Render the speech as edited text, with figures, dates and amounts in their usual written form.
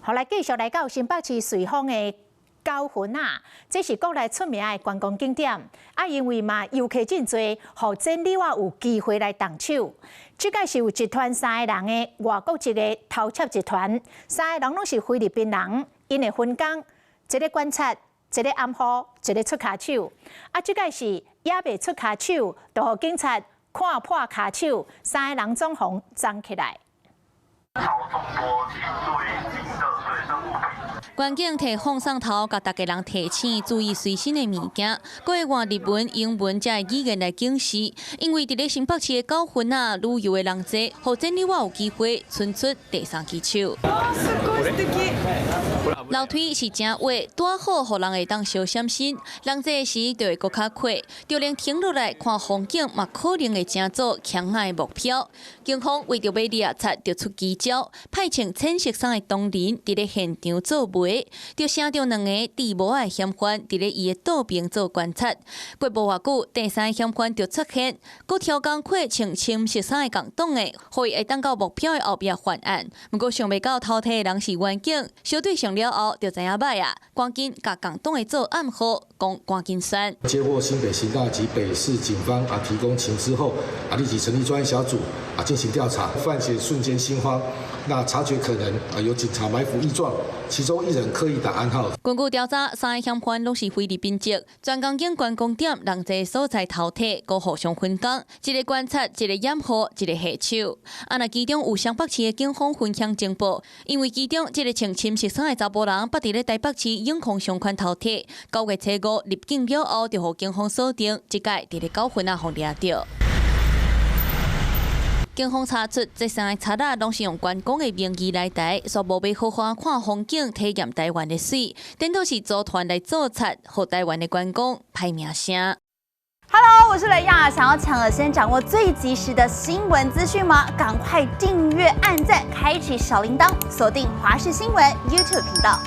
好，來繼續來到新北市瑞芳的九份仔，這是國內出名的觀光景點。啊，因為嘛遊客真濟，予剪橇仔有機會來動手。這擺是有一團三個人的外國籍的偷竊集團，三個人攏是菲律賓人，𪜶會分工，一个觀察，一个掩護，一个出跤手。啊，這擺是猶未出跤手，就予警察看破跤手，三个人總予摠起來。超重多請注意您的隨身物品。關警提放送頭，共逐家人提醒注意隨身的物件，閣會換日文、英文這語言來警示。因為佇咧新北市的九份仔，旅遊的人濟，予剪橇仔有機會伸出第三支手。樓梯是誠滑，拄好予人會當小閃身。人濟時就會閣較快，就連停落來看風景嘛，可能會成做搶仔的目標。警方為著欲掠賊，就出奇招，派穿淺色衫的唐人佇咧現場做媒，就聲著兩個戴帽仔的嫌犯佇咧伊的倒爿做觀察。過無偌久，第三個嫌犯就出現，閣挑工課穿深色衫的共黨的，予伊會當到目標的後壁犯案。毋過想袂到偷提的人是員警，相對上了後就知影䆀啊，趕緊共共黨的做暗號，講趕緊算。接獲新北刑大及北市警方啊提供情資後，啊立即成立專案小組啊進行調查。犯嫌瞬間心慌，那察覺可能啊有警察埋伏異狀，其中一人刻意打暗號。根據調查，三個嫌犯攏是菲律賓籍，專工揀觀光點人濟所在偷提，閣互相分工，一个觀察，一个掩護，一个下手。啊，若其中有雙北市的警方分享情報，因為其中這个穿深色衫的查埔人，捌佇咧台北市永康商圈偷提，9月初5入境了後，就予警方鎖定，這擺佇咧九份仔予掠著。警方查出，這三個賊仔攏是用觀光的名義來台，煞無欲好好看風景、體驗台灣的媠，顛倒是組團來做賊，予台灣的觀光歹名聲。 Hello，我是雷亞，想要搶先掌握最及時的新聞資訊嗎？趕快訂閱、按讚、開啟小鈴鐺，鎖定華視新聞 YouTube 頻道。